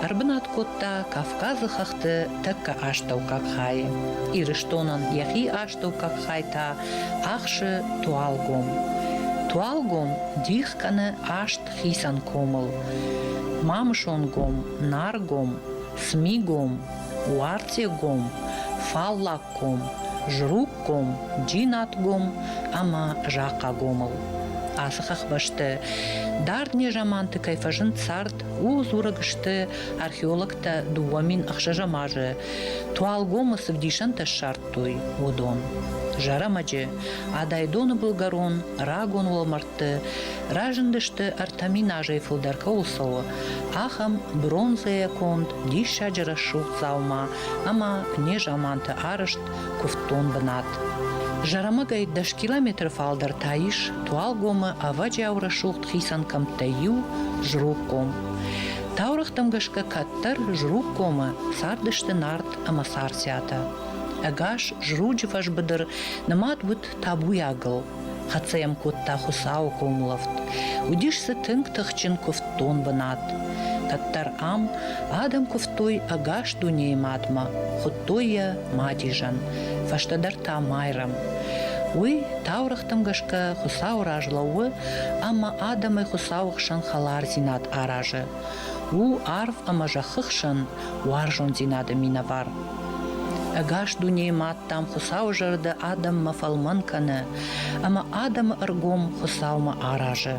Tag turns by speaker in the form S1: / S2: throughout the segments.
S1: ӕрбынат кодта Кавказы хӕхты тӕккӕ астӕуккаг хайы. Ирыстонӕн йӕхи астӕуккаг хай та ахсы Туалгом. Туалгом дих кӕны аст хицӕн комыл: Мамысонгом, Наргом, Цмигом, Уарцъегом, Фаллагком, Зруггом, Джинатгом ӕмӕ Захъагомыл. Ацы хӕхбӕсты дард незаманты кӕй фӕзынд цард, ууыл дзурӕг сты археологтӕ 2006 азы Туалгомы цы вдисӕнтӕ ссардтой, уыдон. Зӕрӕмӕджы, Адайдоны былгӕрон, рагон уӕлмӕрдты разындысты 3000 азӕй фылдӕр кӕуыл цӕуы, ахӕм бронзӕйӕ конд диссаджы рӕсугъд дзаума ӕмӕ незаманты арӕзт куывддон бынат. Зӕрӕмӕгӕй дӕс километры фалдӕр та ис Туалгомы ӕвӕджиау рӕсугъд хицӕн кӕмттӕй иу Зруггом. Таурӕгътӕм гӕсгӕ кӕддӕр Зруггомы цардысты Нарт ӕмӕ Царциатӕ. Ӕгас Зруджы фӕзбыдыр нымад уыд табуйагыл, хӕццӕ йӕм кодта Хуыцауы комулӕфт. Уыдис дзы тынг тыхджын куывддон бынат. Кӕддӕр ам адӕм куывтой ӕгас дунейы мадмӕ, хуыдтой йӕ Мадизӕн, фӕстӕдӕр та Майрӕм. Уый таурӕгътӕм гӕсгӕ Хуыцауы раз лӕууы ӕмӕ адӕмӕй Хуыцауы хсӕн хӕлардзинад аразы. У арв ӕмӕ зӕххы хсӕн уарзондзинады минӕвар. Ӕгас дунейы мадтӕм Хуыцауы зӕрдӕ адӕммӕ фӕлмӕн кӕны ӕмӕ адӕмы ӕргом Хуыцаумӕ аразы.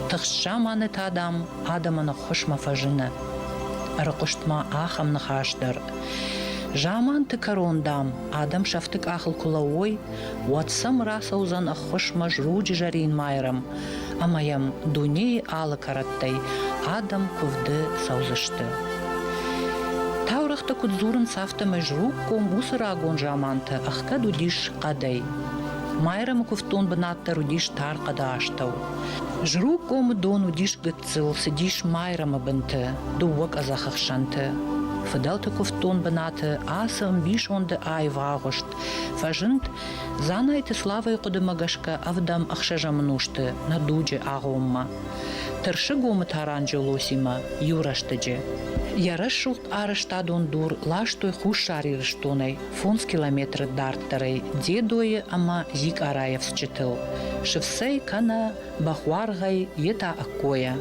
S1: Тыхст заманы та, дам, адӕмӕн ӕххуысмӕ фӕзыны. Ӕрыхъуыст ма ахӕм ныхас дӕр. Заманты кӕрон, дам, адӕм сӕфты къахыл куы лӕууой, уӕд сӕм рацӕудзӕн ӕххуысмӕ Зруджы зӕрин Майрӕм, ӕмӕ йӕм дунейы алы кӕрӕттӕй адӕм куывды цӕудзысты. Таурӕгътӕ куыд дзурынц, афтӕмӕй Зруггом уыцы рагон заманты ӕхгӕд уыдис хъӕдӕй. Майрӕмы куывддон бынат дӕр уыдис тар хъӕды астӕу. Зруггомы дон уыдис гыццыл, цыдис Майрӕмы бынты, дыууӕ къӕдзӕхы хсӕнты. Фыдӕлты куывддон бынаты ацы ӕмбисонды аив агъуыст фӕзынд Дзанайты Славӕйы хъуыдымӕ гӕсгӕ ӕвдӕм ӕхсӕзӕм ӕнусты нӕ дуджы агъоммӕ. Тырсыгомы Таранджелосимӕ иу рӕстӕджы. Йӕ рӕсугъд арӕзтадон дур ластой Хуссар Ирыстонӕй фондз километры дарддӕрӕй Дедойы ӕмӕ Зикъарайы ӕфцджытыл, сыфцӕй кӕнӕ бӕхуаргъӕй, йе та ӕккойӕ.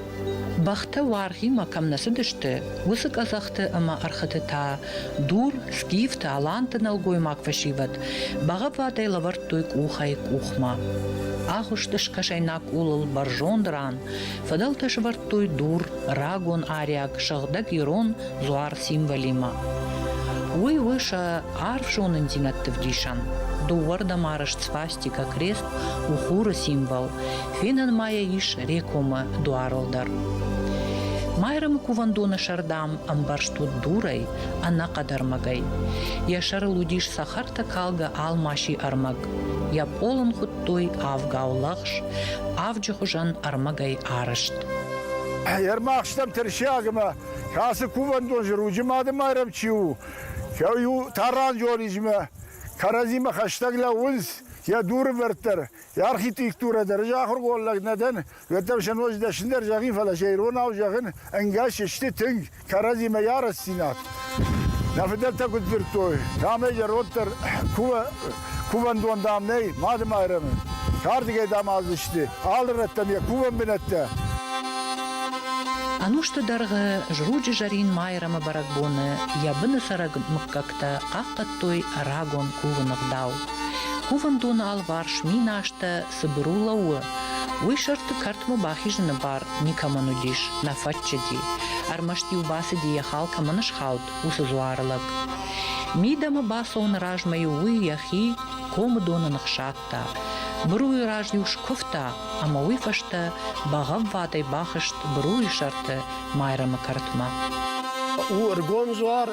S1: Бӕхтӕ уаргъимӕ кӕм нӕ цыдысты, уыцы къӕдзӕхты ӕмӕ ӕрхыты та дур, скифты, аланты нӕлгоймаг фӕсивӕд бӕгъӕввадӕй лӕвӕрдтой къухӕй къухмӕ. Агъуысты скӕсӕйнаг къулыл бӕрзонд ран фыдӕлтӕ сӕвӕрдтой дур, рагон ариаг, сыгъдӕг ирон дзуар символимӕ. Уый у сӕ арф зонындзинӕдты вдисӕн. Дыууӕрдӕм арӕзт свастикӕ крест у хуры символ, фенӕн ма йӕ ис Рекомы дуарыл дӕр. Майрӕмы кувӕндоны сӕрдам ӕмбӕрзт уыд дурӕй, ӕнӕхъӕдӕрмӕгӕй. Йӕ сӕрыл уыдис цӕхӕртӕ калгӕ алмаси ӕрмӕг. Йӕ пъол ын хуыдтой авгау лӕгъз, авджы хуызӕн ӕрмӕгӕй арӕзт.
S2: Ӕрмахстӕм тырсиагмӕ кӕцы кувӕндон Зруджы Мады Майрӕм чи у, иу Таранджоризмӕ кӕрӕдзимӕ хӕстӕг лӕууынц, йӕ дурывӕрд дӕр, йӕ архитектурӕ дӕр. Ӕз ахуыргонд лӕг нӕ дӕн, уӕддӕр сӕ ноджы дӕсныдӕр зӕгъин, фӕлӕ сӕ иронау зӕгъын ӕнгӕс сты тынг кӕрӕдзимӕ ярӕстдзинад. Нӕ фыдӕлтӕ куыд дзырдтой, цӕмӕй зӕронддӕр кувӕндон, дам, нӕй Мады Майрӕмы. Кардыгӕй, дам, аздзысты алы рӕттӕм йӕ кувӕн бынӕттӕ.
S1: Ӕнусты дӕргъы Зруджы зӕрин Майрӕмы бӕрӕгбоны йӕ быны цӕрӕг мыггӕгтӕ хъахъхъӕдтой рагон кувыны гъдау. Кувӕндоны алыварс миназтӕ цы быру лӕууы, уый сӕрты кӕртмӕ бахизыны бар никӕмӕн уыдис, нӕ фӕччыди. Ӕрмӕст-иу бацыди йӕ хал кӕмӕн схауд, уыцы дзуары лӕг. Мидӕмӕ бацӕуыны размӕ-иу уый йӕхи комы доны ныхсадта, быруйы раз-иу скуывта ӕмӕ уый фӕстӕ бӕгъӕввадӕй бахызт быруйы сӕрты Майрӕмы кӕртмӕ.
S3: У ӕргом дзуар,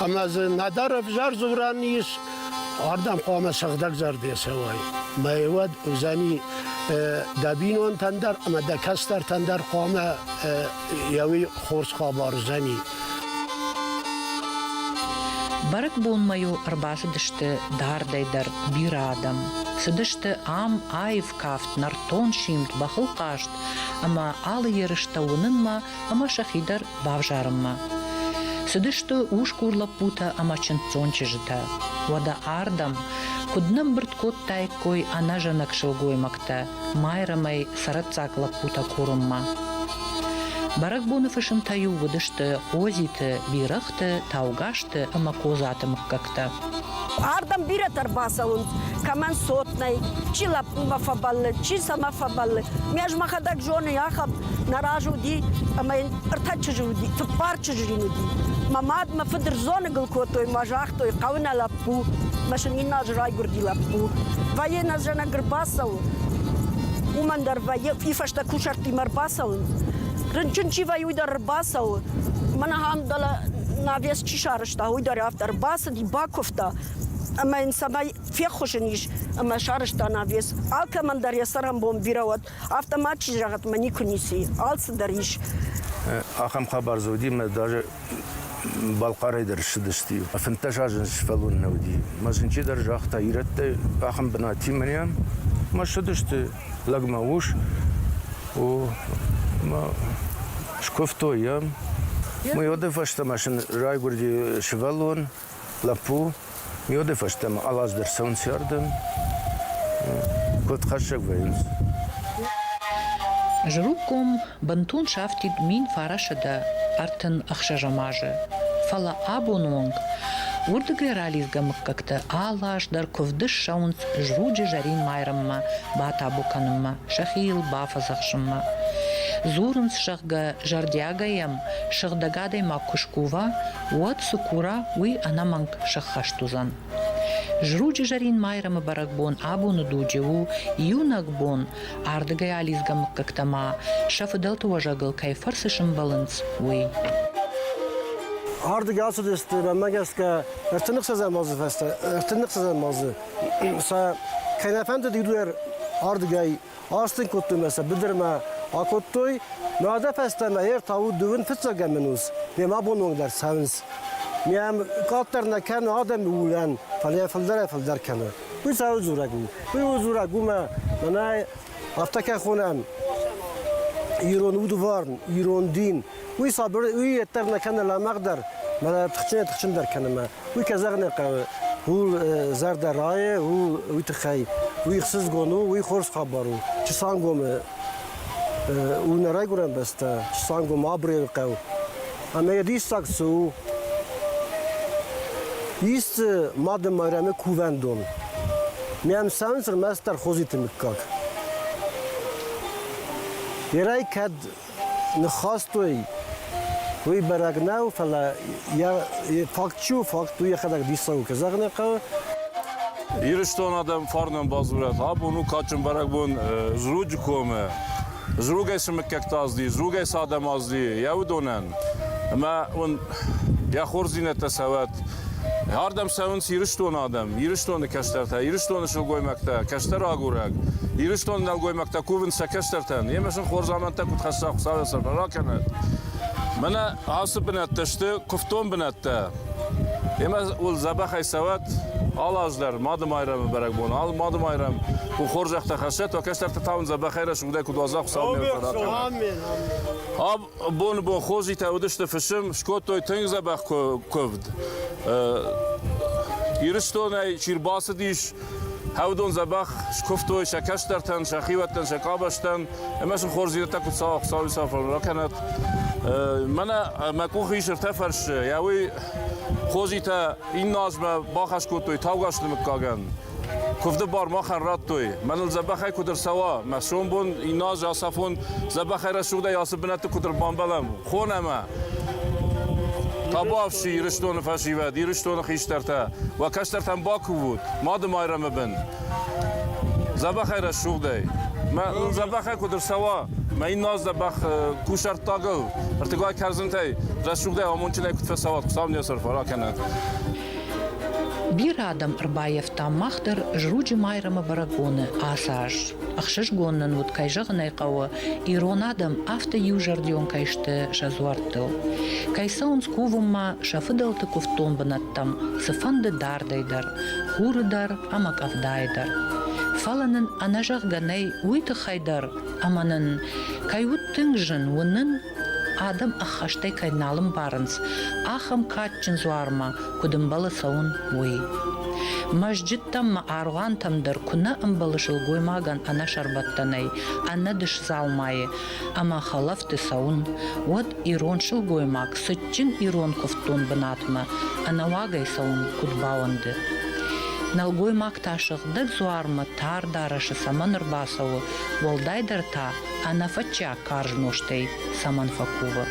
S3: ӕмӕ дзы нӕдӕр ӕвзӕр дзурӕн ис, ардӕм хъуамӕ сыгъдӕгзӕрдӕ цӕуай. Мӕ уӕд уыдзӕни дӕ бинонтӕн дӕр ӕмӕ дӕ кӕстӕртӕн дӕр хъуамӕ йӕ уый хорз хабар уыдзӕни.
S1: Бӕрӕгбонмӕ-иу ӕрбацыдысты дардӕй дӕр бирӕ адӕм. Цыдысты ам аив кафт, нӕртон симд, бӕхыл хъазт ӕмӕ алы ерыстӕ уынынмӕ ӕмӕ сӕхи дӕр бавзарынмӕ. Цыдысты усгур лӕппутӕ ӕмӕ чындздзон чызджытӕ. Уӕдӕ ардӕм куыд нымбырд кодтаиккой ӕнӕзӕнӕг сылгоймӕгтӕ Майрӕмӕй цӕрӕццаг лӕппутӕ курынмӕ. Бӕрӕгбоны фысымтӕ-иу уыдысты Хъозиты, Бирӕгъты, Таугазты ӕмӕ Козаты мыггӕгтӕ.
S4: Ардӕм бирӕтӕ ӕрбацӕуынц, кӕмӕн цот нӕй, чи лӕппумӕ фӕбӕллы, чи цӕмӕ фӕбӕллы. Ме ӕз мӕхӕдӕг зонын, ахӕм нӕ разы уыди ӕмӕ йын ӕртӕ чызджы уыди, цыппар чызджы йын уыди. Мӕ мад, мӕ фыд ӕрзоныгыл кодтой мӕ загътой, хъӕуы нӕ лӕппу. Мӕ сын иннӕ аз райгуырди лӕппу. Вӕййы нӕ зӕнӕг ӕрбацӕуы, уымӕн дӕр вӕййы, уый фӕстӕ кусӕрттимӕ ӕрбацӕуынц. Рынчын чи вӕййы, уый дӕр ӕрбацӕуы. Мӕнӕ ахӕм дӕлӕ навес чи сарӕзта, уый дӕр афтӕ ӕрбацыди, бакуывта ӕмӕ йын цӕмӕй феххуыс ын ис ӕмӕ сарӕзта навес. Алкӕмӕн дӕр йӕ цӕрӕнбон бирӕ уӕд, афтӕ ма чи зӕгъӕд, мӕ никуы ницы и, алцыдӕр ис.
S5: Ахӕм хабар дзы уыди, мӕ даже Балхъарӕй дӕр ссыдысты. 15 азы сывӕллон нӕ уыди. Мӕ сын чидӕр загъта, ирӕттӕ ахӕм бынатимӕ нӕ мӕ ссыдысты лӕгмӕ ус. О, мӕ скуывтой йӕм. Мӕ уӕды фӕстӕмӕ сын райгуырди сывӕллон, лӕппу. Ме уӕды фӕстӕмӕ алаз дӕр цӕуынц ардӕм. Куыд хӕссӕг вӕййынц.
S1: Зруггом бынтон сафтид 1936 азы, фӕлӕ абоны онг уырдыгӕй ралидзгӕ мыггӕгтӕ алы аз дӕр куывды ссӕуынц Зруджы Зӕрин Майрӕммӕ батабу кӕнынмӕ, сӕхи йыл бафӕдзӕхсынмӕ. Дзурынц, зӕгъгӕ, зӕрдиагӕй йӕм сыгъдӕг адӕймаг куы скува, уӕд цы кура, уый ӕнӕмӕнг сӕххӕст уыдзӕн. Зруджы Зӕрин Майрӕмы бӕрӕгбон абоны дуджы у иунӕг бон, ардыгӕй алидзгӕ мыггӕгтӕ ма сӕ фыдӕлты уӕзӕгыл кӕй фӕрцы сӕмбӕлынц, уый.
S6: Ардыг ацыдысты, мӕнмӕ гӕсгӕ, ӕртын ӕхсӕзӕм азы фӕстӕ, ӕртын ӕхсӕзӕм азы сӕ кӕй нӕ фӕндыд, иу ардыгӕй астын кодтой мӕ сӕ быдырмӕ акодтой. Мӕ фӕстӕмӕ ӕртау дыууын фыццӕгӕм ӕнус, ме ма абон онг дӕр цӕуынц. Ме ам къаддӕр нӕ кӕны адӕмы улӕн, фӕлӕ фылдӕрӕй-фылдӕр кӕны. Уый цӕуыл дзурӕг у? Уый у дзурӕг уымӕ, мӕнӕ афтӕ кӕй хонӕм ирон удварн, ирон дин, уый сабыр, уый йеддӕр нӕ кӕны лӕмӕгъдӕр, мӕнӕ тыхджынӕй-тыхджындӕр кӕны мӕ. Уый кӕй зӕгъын ӕй хъӕуы, ууыл зӕрдӕ райы, ууыл уый тыххӕй уый ӕхсызгон у, уый хорз хабар у. Чысангомы у нӕ райгуырӕн бӕстӕ, Чысангом Абреы хъӕу. Ӕмӕ йӕ диссаг цы у? Ис дзы Мады Майрӕмы кувӕндон. Мӕм цӕуынц ӕрмӕстдӕр Хозиты мыггаг. Ерӕй кӕд ныххастой, уый бӕрӕг нӕу, фӕлӕ йӕ факт чи у, факт у йӕхӕдӕг диссаг у, кӕй зӕгъын ӕй хъӕуы.
S7: Ирыстон адӕм фарнӕн бадзурӕт. Абон у кадджын бӕрӕгбон Зруджы комы. Зругӕй цы мыггӕгтӕ азди, Зругӕй цы адӕм азди, йӕ уыдонӕн. Ӕмӕ уын йӕ хорздзинӕдтӕ цӕуӕт. Ардӕм цӕуынц Ирыстоны адӕм, Ирыстоны кӕстӕртӕ, Ирыстоны сылгоймӕгтӕ, кӕстӕр агурӕг. Ирыстоны нӕлгоймӕгтӕ кувынц сӕ кӕстӕртӕн. Емӕ сын хорз амӕндтӕ куыд хӕсса, Хуыцау сӕ ракӕнӕд. Мӕнӕ ацы бынӕттӕ сты куывддон бынӕттӕ. Емӕ уыл дзӕбӕхӕй цӕуӕт алы аз дӕр Мады Майрӕмы бӕрӕгбон, алы Мады Майрӕм у хорзӕхтӕ хӕссӕт, уӕ кӕстӕртӕ та уын дзӕбӕхӕй рӕсугъдӕй куыд уадза, Хуыцау не ракӕнӕд. Абоны бон Хозитӕ уыдысты фысым, скодтой тынг дзӕбӕх куывд. Ирыстонӕй чи рбацыдис, хӕвдон дзӕбӕх скуывтой сӕ кӕстӕртӕн, сӕ хиуӕттӕн, сӕ къабӕзтӕн. Ӕмӕ сын хорздзинӕдтӕ куыд цӕуа, Хуыцауы сафар ракӕнӕт. Мӕнӕ мӕ къухы ис ӕртӕ фӕрсчы. Йӕ уый Хозитӕ иннӕ азмӕ бахӕс кодтой Таугазты мыггагӕн. Куывды бар махӕн радтой. Мӕныл дзӕбӕхӕй куыд ӕрцӕуа, мӕ сомбон иннӕ аз ацафон дзӕбӕхӕй рӕсугъдӕй ацы бынӕтты куыд ӕрбамбӕлӕм, хон ӕмӕ табуафси Ирыстоны фӕсивӕд, Ирыстоны хистӕртӕ, уӕ кӕстӕртӕн бакувут Мады Майрӕмы бын. Дзӕбӕхӕй рӕсугъдӕй. Мӕ дзӕбӕхӕй куыд ӕрцӕуа, мӕ иннӕ аз дзӕбӕх кусӕрттагыл, ӕртыгай кӕрдзынтӕй рӕсугъдӕй амондджынӕй куыд фӕцӕуат, Хуыцау не сӕрфа ракӕнӕд.
S1: Бирӕ адӕм ӕрбаййӕфтам мах дӕр Зруджы Майрӕмы бӕрӕгбоны ацы аз. Ӕхсызгон нын уыд, кӕй зӕгъын ӕй хъӕуы, ирон адӕм афтӕ иузӕрдион кӕй сты сӕ дзуӕрттыл. Кӕй цӕуынц кувынмӕ сӕ фыдӕлты куывддон бынӕттӕм цыфӕнды дардӕй дӕр, хуры дӕр ӕмӕ къӕвдайы дӕр. Фӕлӕ нын ӕнӕзӕгъгӕ нӕй уый тыххӕй дӕр, ӕмӕ нын кӕй уыд тынг зын уынын, адӕм ӕххӕстӕй кӕй нал ӕмбарынц, ахӕм кадджын дзуармӕ куыд ӕмбӕлы цӕуын, уый. Мӕзджыттӕм ма аргъуантӕм дӕр куы нӕ ӕмбӕлы сылгоймагӕн ӕнӕсӕрбӕттӕнӕй, ӕнӕдысдзаумайы ӕмӕ хӕлӕфты цӕуын, уӕд ирон сылгоймаг цытджын ирон куывддон бынатмӕ ӕнӕуагӕй цӕуын куыд бауӕнды? Нӕлгоймаг та сыгъдӕг дзуармӕ тар дарӕсы цӕмӕн ӕрбацӕуы, уӕлдайдӕр та ӕнӕфӕтчиаг карз нозтӕй цӕмӕн фӕкувы?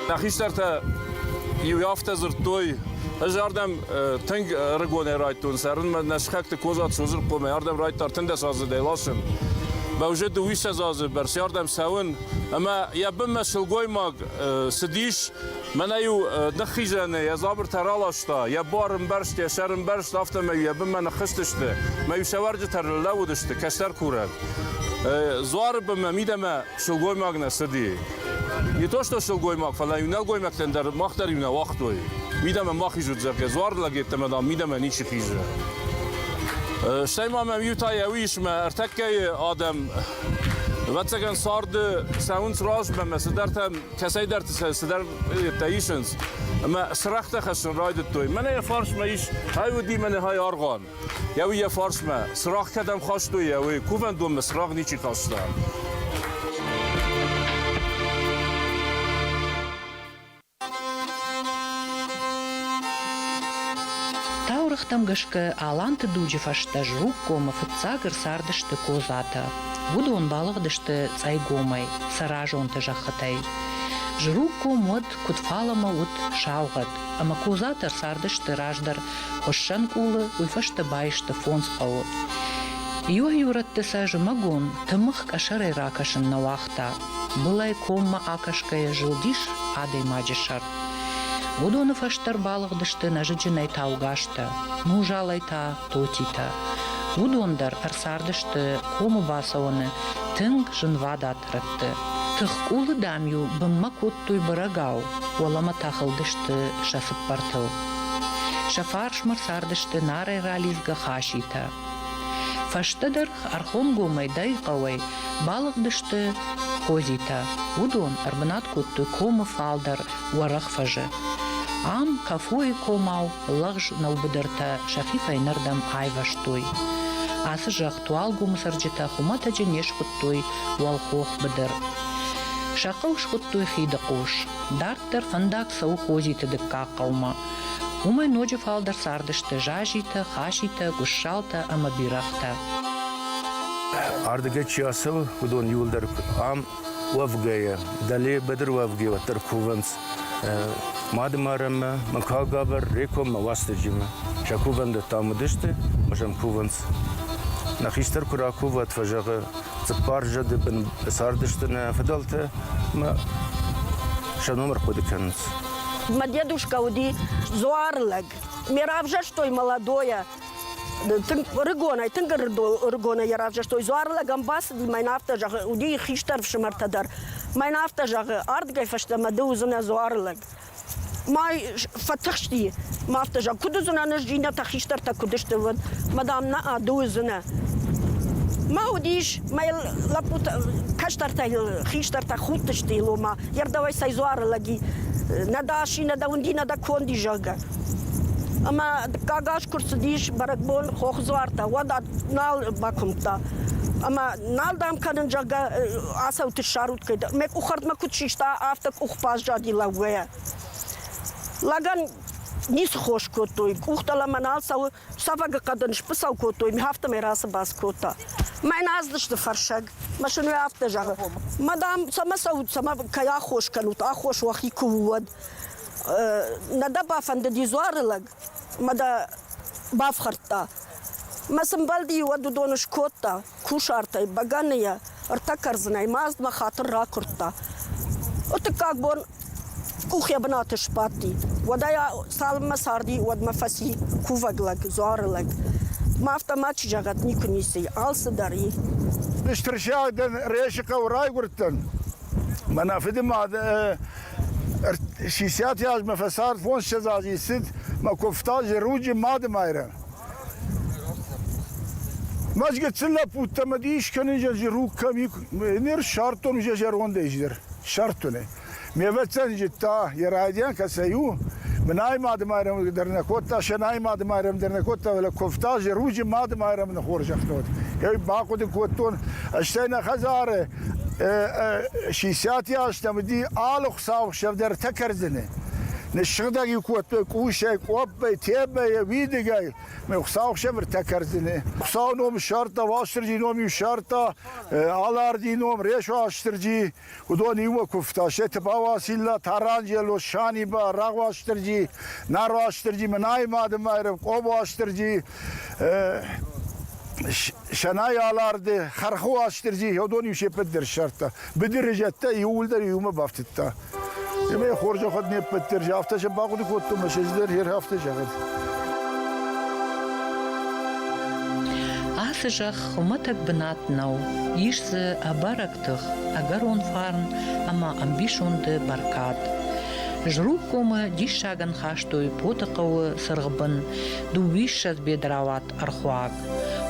S7: Нӕ хистӕртӕ иу афтӕ дзырдтой, ӕз ардӕм тынг ӕрыгонӕй райдтон цӕрынмӕ, нӕ сыхӕгты Козаты Созырхъомӕ ардӕм райдта 13 аздзыдӕй ласын. Бӕузе дыууиссӕдз азы бӕрц ардӕм цӕуын, ӕмӕ йӕ бынмӕ сылгоймаг цыдис, мӕнӕ-иу ныххизӕны йӕ дзабыртӕ раласта, йӕ буар ӕмбӕрзт, йӕ сӕр ӕмбӕрзт, афтӕмӕй йӕ бынмӕ ныххызтысты, мӕ-иу сӕ уӕрджытӕ рлӕууыдысты кӕстӕр курӕг. Дзуары бынмӕ мидӕмӕ сылгоймаг нӕ цыди. Не то что сылгоймаг, фӕлӕ иу нӕлгоймӕгтӕн дӕр мах дӕр-иу нӕ уагътой. Мидӕмӕ ма хизут, зӕгъгӕ, дзуар лӕг йеддӕмӕ, дам, мидӕмӕ ничи хизы. Стӕй ма мӕм иу та йӕ уый ис, мӕ ӕртӕккӕйы адӕм, ӕвӕццӕгӕн, царды цӕуынц размӕ, мӕ цыдӕртӕ, кӕцӕйдӕрты сӕ цыдӕртӕ исынц. Ӕмӕ цырӕгътӕ хӕссын райдыдтой. Мӕнӕ йӕ фарсмӕ ис, ай уыди мӕнӕ хай аргъуан. Йӕ уый йӕ фарсмӕ, цырагъ кӕдӕм хастой, йӕ уый кувӕндонмӕ цырагъ ничи хаста.
S1: Таурӕгътӕм гӕсгӕ Аланты дуджы фӕстӕ Зруггомы фыццаг ӕрцардысты Козатӕ. Уыдон балыгъдысты Цъӕйгомӕй, Цӕразонты зӕххытӕй. Зруггом уӕд куыд фалӕмӕ уыд саугъӕд, ӕмӕ Козатӕ ӕрцардысты раздӕр Хуыссӕн къулы, уый фӕстӕ баисты фондз хъӕуы. Иуӕй-иу рӕтты сӕ зымӕгон тымыгъ къӕсӕрӕй ракӕсын нӕ уагъта. Былӕй коммӕ акӕсгӕйӕ зылдис адӕймаджы сӕр. Уыдоны фӕстӕ ӕрбалыгъдысты нӕзыджынӕй Таугазтӕ, Нузалӕй та Тотитӕ. Уыдон дӕр ӕрцардысты комы бацӕуӕны тынг зынвадат рӕтты. Тыхкъулы, дам-иу бынмӕ кодтой бырӕгау, уӕлӕмӕ та хылдысты сӕ цыппӕртыл. Сӕ фарсмӕ цардысты Нарӕй ралидзгӕ хаситӕ. Фӕстӕдӕр Ӕрхонгомӕй Дӕйыхъӕуӕй балыгъдысты Хозитӕ. Уыдон ӕрбынат кодтой комы фалдӕр уӕрӕх фӕзы. Ам Кӕфойы комау лӕгъз нӕубыдыртӕ сӕхи фӕйнӕрдӕм айвӕзтой. Ацы зӕхх Туалгомы цӕрджытӕ хуымӕтӕджы не схуыдтой уӕлхох быдыр. Сӕ хъӕу схуыдтой Хидыхъус. Дарддӕр фӕндаг цӕуы Хозиты дыккаг хъӕумӕ. Уымӕй ноджы фалдӕр цардысты Жажитӕ, Хаситӕ, Гуыссалтӕ ӕмӕ бирӕгътӕ.
S5: Ардыгӕй чи ацӕуы, уыдон иуылдӕр ам уӕвгӕйӕ, дӕле быдыр уӕвгӕ уӕддӕр кувынц Мады Майрӕммӕ, Мыкалгабыр, Рекоммӕ, Уастырджимӕ. Сӕ кувӕндӕттӕ ам уыдысты ӕмӕ сӕм кувынц. Нӕ хистӕр куы ракувы, уӕд фӕзӕгъы, цыппар зӕды бын цардысты нӕ фыдӕлтӕ ӕмӕ сӕ ном ӕрхъуыды кӕнынц.
S4: Мӕ дедушка уыди дзуарлӕг. Ме равзӕрстой молодойӕ. Тынг ӕрыгонӕй, тынг ӕрыгонӕй йӕ равзӕрстой. Дзуарлӕг ӕм бацыди, мӕн афтӕ зӕгъы, уыди хистӕр ӕфсымӕртӕ дӕр. Мӕн афтӕ зӕгъы, ардыгӕй фӕстӕмӕ ды уыдзынӕ дзуарлӕг. Ма фӕтыхсти, ма афтӕ зӕгъ, куыд уыдзынӕн ӕз, иннӕтӕ хистӕртӕ куыд сты, уӕд, мадам, нӕ, ды уыдзынӕ. Ма уыдис, мӕ лӕппутӕ, кӕстӕртӕ йыл, хистӕртӕ худтысты йыл, ома, йе рдӕуӕй цӕй дзуары лӕги, нӕ дӕ аси, нӕ дӕ уынди, нӕ дӕ конди, зӕгъгӕ. Ӕмӕ дыккаг аз куы рцыдис бӕрӕгбон хохдзуартӕ, уӕд нал бакуымдта. Ӕмӕ нал дам кӕнын, зӕгъгӕ, ацӕут ссарут кӕй. Мӕ къух хӕрдмӕ куыд систа, афтӕ къух баззади лӕугӕйӕ. Лӕгӕн ницы хос кодтой, къух дӕлӕмӕ нал цӕуы, цӕвӕгы хъӕдын сбыцӕу кодтой, афтӕмӕй рацыбӕц кодта. Мӕн аздысты фӕрсӕг, мӕ сын уый афтӕ зӕгъы, мадам, цӕмӕ цӕут, цӕмӕ кӕй аххос кӕнут, аххос уӕхи куы у, уӕд. Нӕ дӕ бафӕндыди дзуары лӕг, мӕ дӕ бафхӕрдта. Мӕ цы мбӕлди, уӕд уыдон скодта кусартӕй, бӕгӕныйӕ, ӕртӕ кӕрдзынӕй маздмӕ хатыр ракуырдта. Ӕртыккаг бон Къух йӕ бынаты сбадти. Уӕдӕй цалынмӕ царди, уӕдмӕ фӕци кувӕг лӕг, дзуары лӕг. Ма афтӕ мачи зӕгъӕд, никуы ницы и, алцыдӕр и.
S2: Стыр сиагдӕн Ресы хъӕуы райгуырдтӕн. Мӕнӕ фыды мад сисӕты азмӕ фӕцард, фондзыссӕдз азы цыд, мӕ куывта Зеруджы Мады Майрӕм. Мӕз гыццыл лӕппутӕ мӕ дис кӕнын Зеруг кӕм и, ныр ссардтон уже зӕрондӕй дӕр, ссардтон ӕй. Ме вӕццӕн зыдта, йӕ райдиан кӕцӕй у, Мынайы Мады Майрӕм дӕр нӕ кодта, Сӕнайы Мады Майрӕм дӕр нӕ кодта, фӕлӕ куывта Зеруджы Мады Майрӕмы хорзӕх нӕ уыд. Ей бахъуыды кодтон, стӕй нӕ хӕдзары сисӕти азтӕм уыди алы хуыцаухсӕв дӕр ӕртӕ кӕрдзыны. Ныссыгъдӕг-иу кодтой къусӕй, къоппӕй, тебӕйӕ, уидыгӕй. Мӕ хуыцаухсӕв ӕртӕ кӕрдзыны. Хуыцауы ном ссардта, Уастырджийы ном-иу ссардта, Алардийы ном, Ресо Уастырджи. Уыдон иумӕ куывта сӕ Тыбауацилла, Таранджело, Саниба, Рагъуастырджи, Наруастырджи, Мынайы Мады Майрӕм, Къобуастырджи, Сӕнайы Аларды, Хӕрхы Уастырджи, уыдон-иу се ппӕт дӕр ссардта. Быдыры зӕдтӕ иууылдӕр иумӕ бафтыдта. Ӕмӕ хорзӕхуыд не ппӕт дӕр афтӕ сӕ бахъуыды кодтон, ӕмӕ сӕ дӕр афтӕ зӕгъӕд.
S1: Ацы зӕхх хуымӕтӕг бынат нӕу, ис дзы ӕбӕрӕг тых, ӕгӕрон фарн ӕмӕ ӕмбисонды бӕркад. Зруггомы диссагӕн хастой Поты хъӕуы цыргъбын дыууиссӕдз бедрауат ӕрхуаг.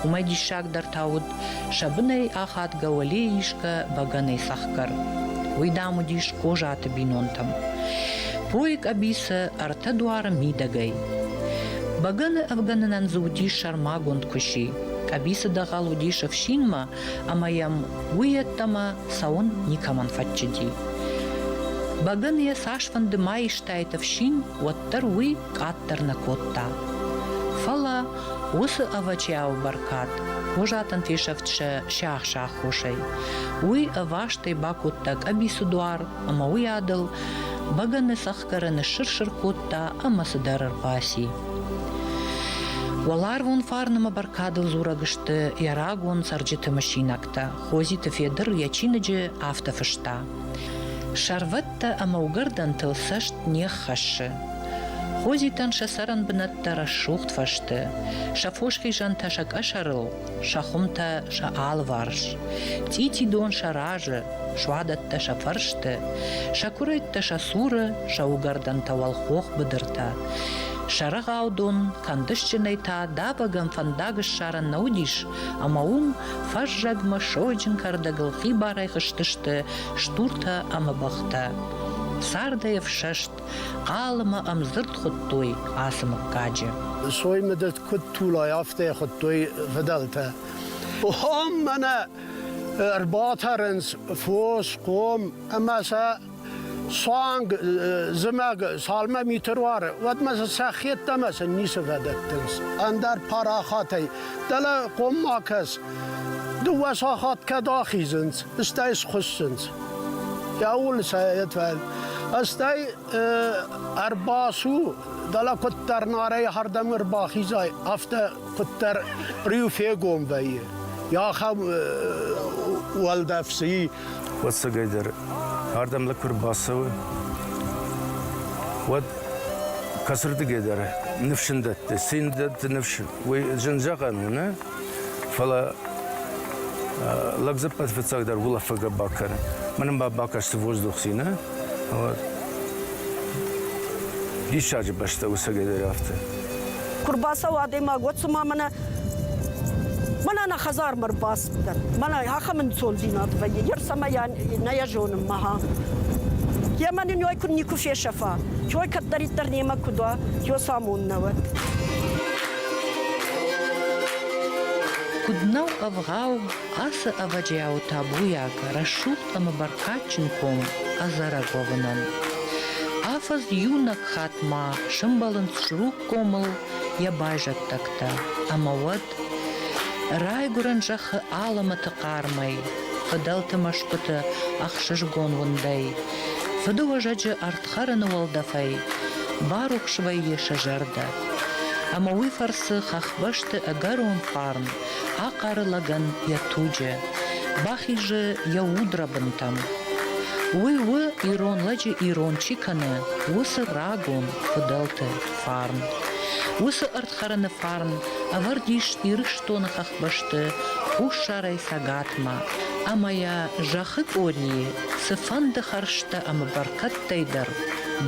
S1: Уымӕй диссагдӕр та уыд, сӕ бынӕй ахадгӕ уӕлейы исгӕ бӕгӕныйы цӕхгӕр. Уый, дам, уыдис Козаты бинонтӕм. Пойы къӕбицы ӕртӕ дуары мидӕгӕй. Бӕгӕны ӕвгӕнынӕн дзы уыдис сӕрмагонд куыси. Къӕбицы дӕгъӕл уыдис ӕфсинмӕ, ӕмӕ йӕм уый йеддӕмӕ цӕуын никӕмӕн фӕтчыди. Бӕгӕныйӕ цасфӕнды ма истаид ӕфсин, уӕддӕр уый къаддӕр нӕ кодта. Фӕлӕ уыцы ӕвӕджиауы бӕркад Козатӕн фесӕфт сӕ сиахсы аххосӕй. Уый ӕвастӕй бакодта къӕбицы дуар ӕмӕ уый адыл бӕгӕны цӕхгӕры ныссыр-сыр кодта ӕмӕ цыдӕр ӕрбаци. Уӕларвон фарн ӕмӕ бӕркадыл дзурӕг сты йӕ рагон цӕрджыты мысинӕгтӕ. Хозиты Федыр йӕ чиныджы афтӕ фыста: Сӕрвӕттӕ ӕмӕ уыгӕрдӕнтыл цӕст не ххӕссы. Хозитӕн сӕ цӕрӕнбынӕттӕ рӕсугъд фӕсты, сӕ фосхизӕнтӕ сӕ къӕсӕрыл, сӕ хуымтӕ сӕ алыварс. Цъитидон сӕ разы, суадӕттӕ сӕ фӕрсты, сӕ куырӕйттӕ сӕ цуры, сӕ уыгӕрдӕнтӕ уӕлхох быдыртӕ. Сӕ рӕгъаудон кӕндысджынӕй та давӕгӕн фӕндаг ссарӕн нӕ уыдис, ӕмӕ уым фӕззӕгмӕ сойджын кӕрдӕгыл хибарӕй хызтысты стуртӕ ӕмӕ бӕхтӕ. Цардӕй ӕфсӕст, хъал ӕмӕ ӕмдзырд хуыдтой ацы мыггаджы.
S3: Сой мыдыд куыд тулай, афтӕ хуыдтой фыдӕлтӕ. Ом мӕнӕ ӕрбатӕрынц фос, хъом ӕмӕ сӕ суанг зымӕг цалмӕ мит ӕруары, уӕдмӕ сӕ сӕ хеттӕмӕ сын ницы фӕдӕттынц. Ӕндӕр парахатӕй дӕлӕ хъом ма кӕс, дыууӕ сахат кӕд ахизынц, стӕй схуыссынц. Иауыл сӕ Стӕй ӕрбацу, дӕлӕ куыддӕр Нарӕй хӕрдӕм ӕрбахизай, афтӕ куыддӕр риу фегом вӕййы. Ахӕм уӕлдӕф цы и.
S5: Ӕцӕгӕйдӕр, ардӕм лӕг куы рбацӕуы, уӕд кӕцырдыгӕй дӕр ныфс ын дӕтты. Цы йын дӕтты ныфс, уый зын зӕгъӕн у, нӕ? Фӕлӕ лӕг дзы ӕппӕт фыццагдӕр улӕфгӕ бакӕны. Мӕнӕн ба бакасты воздух ци, нӕ? Диссаджы бӕстӕ у цӕгӕйдӕр афтӕ.
S4: Куы рбацӕуа адӕймаг, уӕд цыма мӕнӕ мӕнӕ нӕ хӕдзармӕ ӕрбацыдтӕн. Мӕнӕ ахӕм ӕнцондзинад вӕййы, йе рцӕмӕ нӕ йӕ зонын мӕ. Йемӕ нын ой куыд никуы фесӕфа, ой кӕддӕриддӕр немӕ куыд уа, ой самон нӕ уӕд.
S1: Куыд нӕу ӕвгъау ацы ӕвӕджиауы табуйаг, рӕсугъд ӕмӕ бӕркадджын ком ӕдзӕрӕг уӕвынӕн. Афӕдз иунӕг хатт ма сӕмбӕлынц Зруггомыл йӕ байзӕддӕгтӕ, ӕмӕ уӕд райгуырӕн зӕххы алӕмӕты хъармӕй, фыдӕлты мӕсгуыты ӕхсызгон уындӕй, фыдыуӕзӕджы ӕрдхӕрӕны уӕлдӕфӕй барухс вӕййы сӕ зӕрдӕ. Ӕмӕ уый фӕрцы хӕхбӕсты ӕгӕрон фарн ахъары лӕгӕн йӕ туджы, бахизы йӕ удрӕбынтӕм. Уый у, ирон лӕджы ирон чи кӕны, уыцы рагон фыдӕлты фарн. Уыцы ӕрдхӕрӕны фарн ӕвӕрд ис Ирыстоны хӕхбӕсты хуссарӕй цӕгатмӕ, ӕмӕ йӕ зӕххы къорийы цыфӕнды хӕрзтӕ ӕмӕ бӕркӕдтӕй дӕр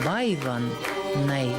S1: баивӕн нӕй.